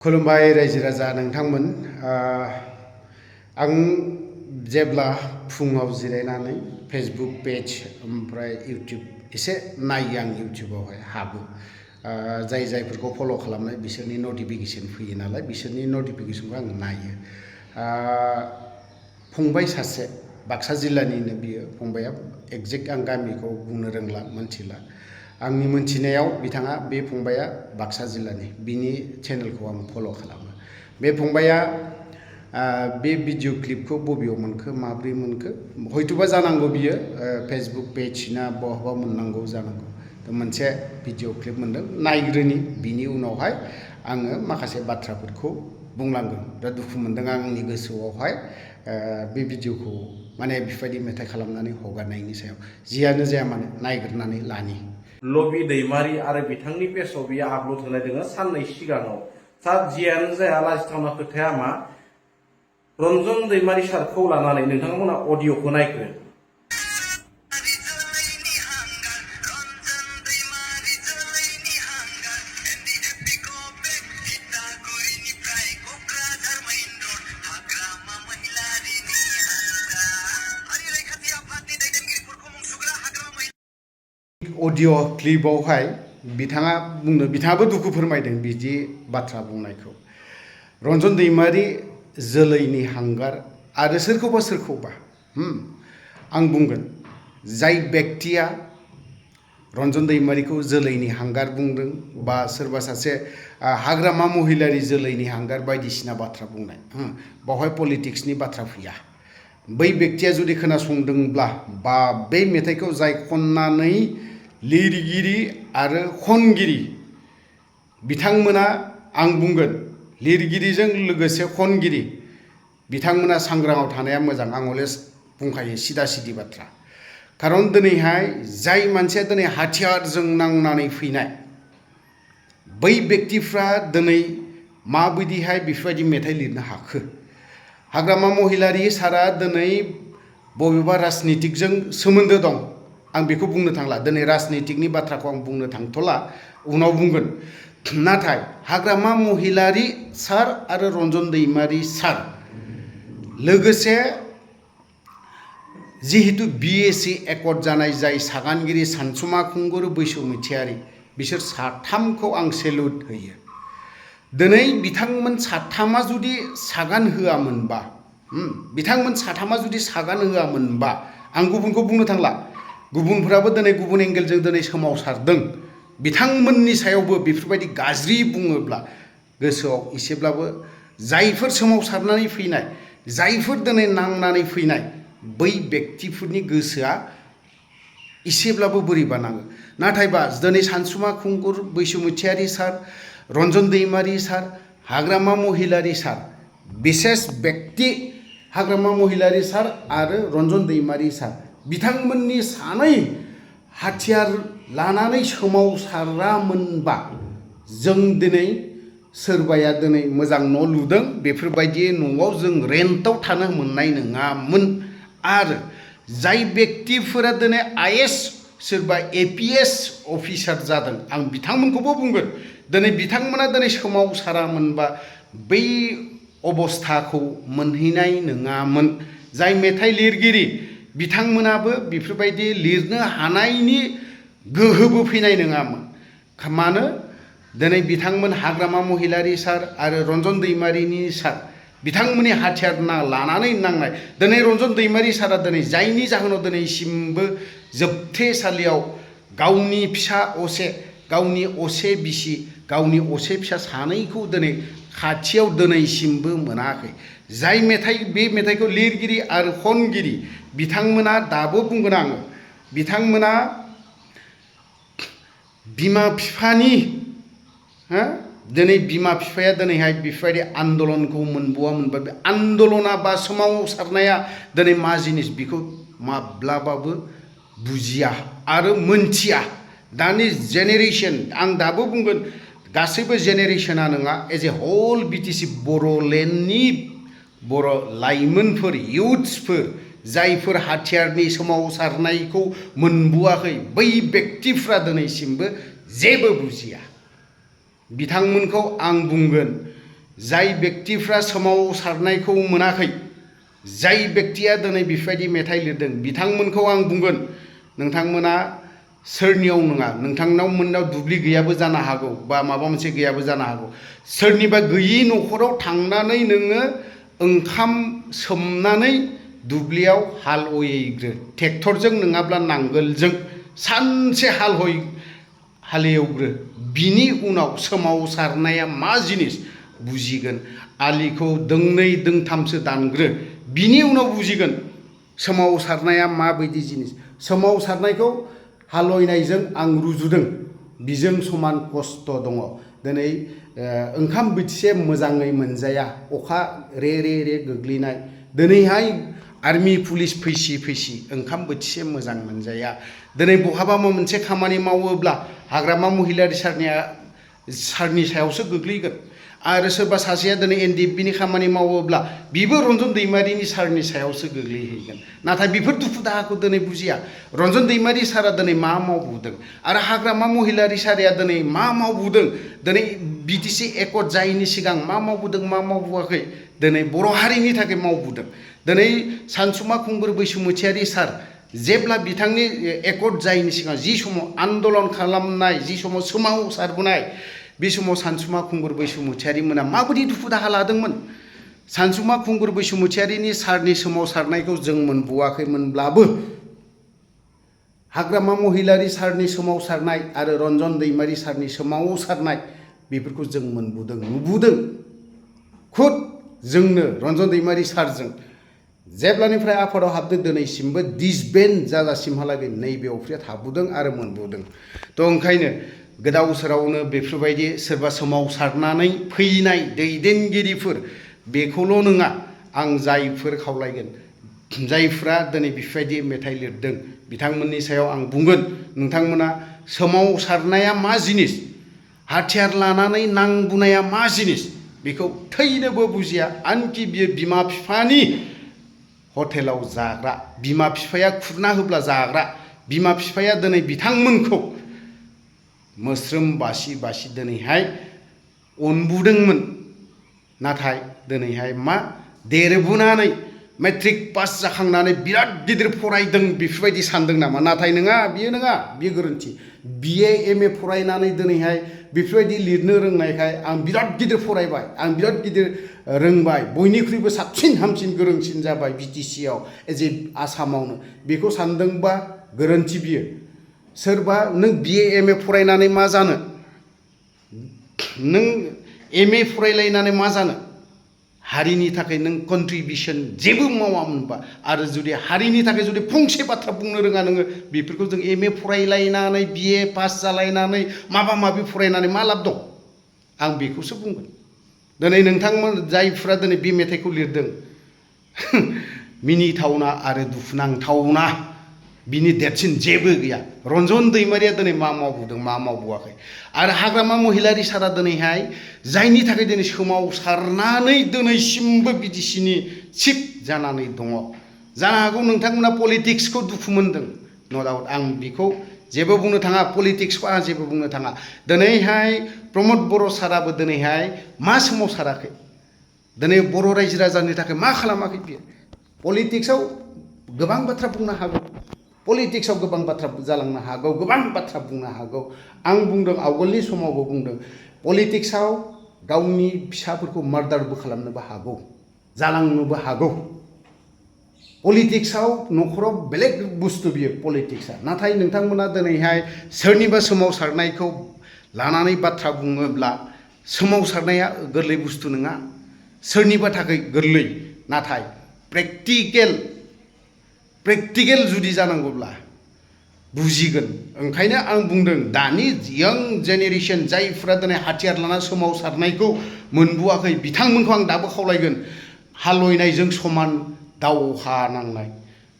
खुलुमबाय रायजो राजा नोंथांमोन आं जेब्ला फुङाव जिरायनानै फेसबुक पेज ओमफ्राय इउटिउब एसे नायो आं इउटिउबावहाय हाबो जाय जायफोरखौ फल' खालामनाय बिसोरनि नटिफिकेसन फैयो नालाय बिसोरनि नटिफिकेसनखौ आं नायो फंबाय सासे बाक्सा जिल्लानिनो बियो फंबाया एक्जेक्ट आं गामिखौ बुंनो रोंला मोनथिला आंनि मोनथिनायाव बिथाङा बे फंबाया बाक्सा जिल्लानि बिनि चेनेलखौ आं फल' खालामो बे फंबाया बे भिडिअ क्लिपखौ बबेयाव मोनखो माब्रै मोनखो हयतोबा जानांगौ बियो फेसबुक पेज ना बहाबा मोननांगौ जानांगौ मोनसे भिडिअ क्लिप मोनदों नायग्रोनि बिनि उनावहाय आङो माखासे बाथ्राफोरखौ बुंलांगोन दा दुखु मोनदों आंनि गोसोआवहाय बे भिडिअखौ माने बेबायदि मेथाइ खालामनानै हगारनायनि सायाव जियानो जाया मानो नायग्रोनानै लानि लबि दैमारि आरो बिथांनि पेजआव बियो आपल'ड होनाय दङ साननै सिगाङाव दा जियानो जाया लाजिथावना खोथाया मा रन्जन दैमारि सारखौ लानानै नोंथांमोना अडिअखौ नायग्रो अडिअ क्लिपआवहाय बिथाङाबो दुखु फोरमायदों बिदि बाथ्रा बुंनायखौ रन्जन दैमारि जोलैनि हांगार आरो सोरखौबा आं बुंगोन जाय बेक्तिया रन्जन दैमारिखौ जोलैनि हांगार बुंदों बा सोरबा सासे हाग्रामा महिलारि जोलैनि हांगार बायदिसिना बाथ्रा बुंनाय बावहाय पलिटिक्सनि बाथ्रा फैया बै बेक्तिया जुदि खोनासंदोंब्ला बा बे मेथाइखौ जाय खननानै लिरगिरि आरो खनगिरि बिथांमोना आं बुंगोन लिरगिरिजों लोगोसे खनगिरि बिथांमोना सांग्राङाव थानाया मोजां आं अलवेज बुंखायो सिदा सिदि बाथ्रा खारन दिनैहाय जाय मानसिया दिनै हाथियारजों नांनानै फैनाय बै बेक्तिफ्रा दिनै माबायदिहाय बेफोरबायदि मेथाइ लिरनो हाखो हाग्रामा महिलारि सारा दिनै बबेबा राजनितिकजों सोमोन्दो दं आं बेखौ बुंनो थांला दिनै राजनितिकनि बाथ्राखौ आं बुंनो थांथ'ला उनाव बुंगोन नाथाय हाग्रामा महिलारि सार आरो रन्जन दैमारि सार लोगोसे जिहेतु बिएसि एकर्ड जानाय जाय सागानगिरि सानसुमा खुंगुर बैसुमुथियारि बिसोर साथामखौ आं सेलुट होयो दिनै बिथांमोन साथामा जुदि सागान होआमोनबा आं गुबुनखौ बुंनो थांला गुबुनफ्राबो दिनै गुबुन एंगेलजों दिनै सोमावसारदों बिथांमोननि सायावबो बेफोरबायदि गाज्रि बुङोब्ला गोसोआव एसेब्लाबो जायफोर सोमावसारनानै फैनाय जायफोर दिनै नांनानै फैनाय बै बेक्तिफोरनि गोसोआ एसेब्लाबो बोरैबा नाङो नाथायबा दिनै सानसुमा खुंगुर बैसुमुथियारि सार रन्जन दैमारि सार हाग्रामा महिलारि सार बिसेस बेक्ति हाग्रामा महिलारि सार आरो रन्जन दैमारि सार बिथांमोननि सानै हाथियार लानानै सोमावसारामोनबा जों दिनै सोरबाया दिनै मोजां न' लुदों बेफोरबायदि न'आव जों रेन्टआव थानो मोननाय नङामोन आरो जाय बेक्तिफोरा दिनै आइएएस सोरबा एपिएस अफिसार जादों आं बिथांमोनखौबो बुंगोन दिनै बिथांमोना दिनै सोमावसारामोनबा बै अबस्थाखौ मोनहैनाय नङामोन जाय मेथाइ लिरगिरि बिथांमोनाबो बेफोरबायदि लिरनो हानायनि गोहोबो फैनाय नङामोन मानो दिनै बिथांमोन हाग्रामा महिलारि सार आरो रन्जन दैमारिनि सार बिथांमोननि हाथियार लानानै नांनाय दिनै रन्जन दैमारि सारा दिनै जायनि जाहोनाव दिनैसिमबो जोबथेसालियाव गावनि फिसा असे गावनि असे बिसि गावनि असे फिसा सानैखौ दिनै खाथियाव दिनैसिमबो मोनाखै जाय बे मेथाइखौ लिरगिरि आरो खनगिरि बिथांमोना दाबो बुंगोन आङो बिथांमोना बिमा बिफानि दिनै बिमा बिफाया दिनैहाय बेफोरबायदि आन्दलनखौ मोनबोआमोनबा बे आन्दलना बा सोमावसारनाया दिनै मा जिनिस बेखौ माब्लाबाबो बुजिया आरो मोनथिया दानि जेनेरेसन आं दाबो बुंगोन गासैबो जेनेरेसना नङा एज ए हल बिटिसि बर'लेण्डनि बर' लाइमोनफोर इयुथ्सफोर जायफोर हाथियारनि सोमावसारनायखौ मोनबोआखै बै बेक्तिफ्रा दिनैसिमबो जेबो बुजिया बिथांमोनखौ आं बुंगोन जाय बेक्तिफ्रा सोमावसारनायखौ मोनाखै जाय बेक्तिया दिनै बेफोरबायदि मेथाइ लिरदों बिथांमोनखौ आं बुंगोन नोंथांमोना सोरनियाव नङा नोंथांनाव मोननाव दुब्लि गैयाबो जानो हागौ बा माबा मोनसे गैयाबो जानो हागौ सोरनिबा गैयि न'खराव थांनानै नोङो ओंखाम सोमनानै दुब्लियाव हाल एवहैग्रो ट्रेक्टरजों नङाब्ला नांगोलजों सानसे हालेवग्रो बिनि उनाव सोमावसारनाया मा जिनिस बुजिगोन आलिखौ दोंनै दोंथामसो दानग्रो बिनि उनाव बुजिगोन सोमावसारनाया माबायदि जिनिस सोमावसारनायखौ हालएवनायजों आं रुजुदों बिजों समान खस्थ' दङ दिनै ओंखाम बोथिसे मोजाङै मोनजाया अखा रे रे रे गोग्लैनाय दिनैहाय आर्मि पुलिस फैसि ओंखाम बोथिसे मोजां मोनजाया दिनै बहाबा मोनसे खामानि मावोब्ला हाग्रामा महिलारि सारनि सायावसो गोग्लैगोन आरो सोरबा सासेया दिनै एनडिएफबिनि खामानि मावोब्ला बिबो रन्जन दैमारिनि सारनि सायावसो गोग्लैहैगोन नाथाय बेफोर दुखु दाहाखौ दिनै बुजिया रन्जन दैमारि सारा दिनै मा मावबोदों आरो हाग्रामा महिलारि सारिया दिनै मा मावबोदों दिनै बिटिसि एकर्ड जायैनि सिगां मा मावबोदों मा मावबोआखै दिनै बर' हारिनि थाखाय मावबोदों दिनै सानसुमा खुंगुर बैसुमुथियारि सार जेब्ला बिथांनि एकर्ड जायैनि सिगां जि समाव आन्दलन खालामनाय जि समाव सोमावसारबोनाय बे समाव सानसुमा खुंगुर बैसुमुथियारि मोना माबायदि दुखु दाहा लादोंमोन सानसुमा खुंगुर बैसुमुथियारिनि सारनि सोमावसारनायखौ जों मोनबोआखैमोनब्लाबो हाग्रामा महिलारि सारनि सोमावसारनाय आरो रन्जन दैमारि सारनि सोमावसारनाय बेफोरखौ जों मोनबोदों नुबोदों खुद जोंनो रन्जन दैमारि सारजों जेब्लानिफ्राय आफादाव हाबदों दिनैसिमबो डिसबेन्ड जाजासिमहालागै नैबे अफ्रिया थाबोदों आरो मोनबोदों थ' ओंखायनो गोदाव सोरावनो बेफोरबायदि सोरबा सोमावसारनानै फैनाय दैदेनगिरिफोर बेखौल' नङा आं जायफोर खावलायगोन जायफ्रा दिनै बेफोरबायदि मेथाइ लिरदों बिथांमोननि सायाव आं बुंगोन नोंथांमोना सोमावसारनाया मा जिनिस हाथियार लानानै नांबोनाया मा जिनिस बेखौ थैनोबो बुजिया आनखि बियो बिमा बिफानि हटेलाव जाग्रा बिमा बिफाया खुरना होब्ला जाग्रा बिमा बिफाया दिनै बिथांमोनखौ मोस्रोम बासि दिनैहाय अनबोदोंमोन नाथाय दिनैहाय मा देरबोनानै मेट्रिक पास जाखांनानै बिराद गिदिर फरायदों बेफोरबायदि सानदों नामा नाथाय नङा बियो गोरोन्थि बिए एमए फरायनानै दिनैहाय बेफोरबायदि लिरनो रोंनायखाय आं बिराद गिदिर फरायबाय आं बिराद गिदिर रोंबाय बयनिख्रुइबो साबसिन हामसिन गोरोंसिन जाबाय बिटिसिआव एज ए आसामावनो बेखौ सानदोंबा गोरोन्थि बियो सोरबा नों बिए एमए फरायनानै मा जानो नों एमए फरायलायनानै मा जानो हारिनि थाखाय नों कन्ट्रिबिउसन जेबो मावामोनबा आरो जुदि हारिनि थाखाय जुदि फंसे बाथ्रा बुंनो रोङा नोङो बेफोरखौ जों एमए फरायलायनानै बिए पास जालायनानै माबा माबि फरायनानै मा लाब दं आं बेखौसो बुंगोन दिनै नोंथांमोन जायफ्रा दिनै बे मेथाइखौ लिरदों मिनिथावना आरो दुखुनांथावना बिनि देरसिन जेबो गैया रन्जन दैमारिया दिनै मा मावबोदों मा मावबोआखै आरो हाग्रामा महिलारि सारा दिनैहाय जायनि थाखाय दिनै सोमावसारनानै दिनैसिमबो बिटिसिनि चिफ जानानै दङ जानो हागौ नोंथांमोना पलिटिक्सखौ दुखु मोनदों न' डाउट आं बेखौ जेबो बुंनो थाङा पलिटिक्सखौ आं जेबो बुंनो थाङा दिनैहाय प्रमद बर' साराबो दिनैहाय मा सोमावसाराखै दिनै बर' रायजो राजानि थाखाय मा खालामाखै बियो पलिटिक्सआव गोबां बाथ्रा बुंनो हागौ पलिटिक्सआव गोबां बाथ्रा जालांनो हागौ गोबां बाथ्रा बुंनो हागौ आं बुंदों आवगोलनि समावबो बुंदों पलिटिक्सआव गावनि फिसाफोरखौ मार्डारबो खालामनोबो हागौ जालांनोबो हागौ पलिटिक्सआव न'खराव बेलेग बुस्थु बियो पलिटिक्सआ नाथाय नोंथांमोना दिनैहाय सोरनिबा सोमावसारनायखौ लानानै बाथ्रा बुङोब्ला सोमावसारनाया गोरलै बुस्थु नङा सोरनिबा थाखाय गोरलै नाथाय प्रेक्टिकेल जुदि जानांगौब्ला बुजिगोन ओंखायनो आं बुंदों दानि यां जेनेरेसन जायफ्रा दिनै हाथियार लाना सोमावसारनायखौ मोनबोआखै बिथांमोनखौ आं दाबो खावलायगोन हालएवनायजों समान दावहा नांनाय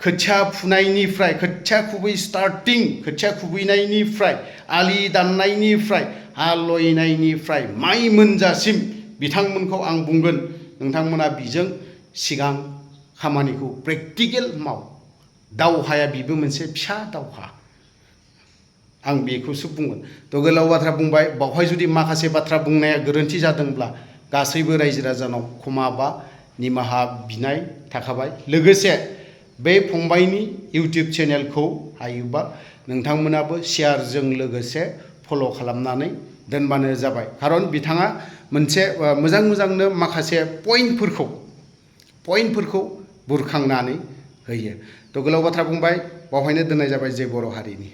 खोथिया फुनायनिफ्राय खोथिया खुबैनायनिफ्राय आलि दाननायनिफ्राय हालएवनायनिफ्राय माइ मोनजासिम बिथांमोनखौ आं बुंगोन नोंथांमोना बिजों सिगां खामानिखौ प्रेक्टिकेल माव दावहाया बेबो मोनसे फिसा दावहा आं बेखौसो बुंगोन थ' गोलाव बाथ्रा बुंबाय बावहाय जुदि माखासे बाथ्रा बुंनाया गोरोन्थि जादोंब्ला गासैबो रायजो राजानाव क्षमा बा निमाहा बिनाय थाखाबाय। लोगोसे बे फंबायनि इउटिउब चेनेलखौ हायोबा नोंथांमोनाबो शेयारजों लोगोसे फल' खालामनानै दोनबानो जाबाय। खारन बिथाङा मोनसे मोजांनो माखासे पइन्टफोरखौ बुरखांनानै होयो। थ' गोलाव बाथ्रा बुंबाय, बावहायनो दोननाय जाबाय। जय बर' हारिनि।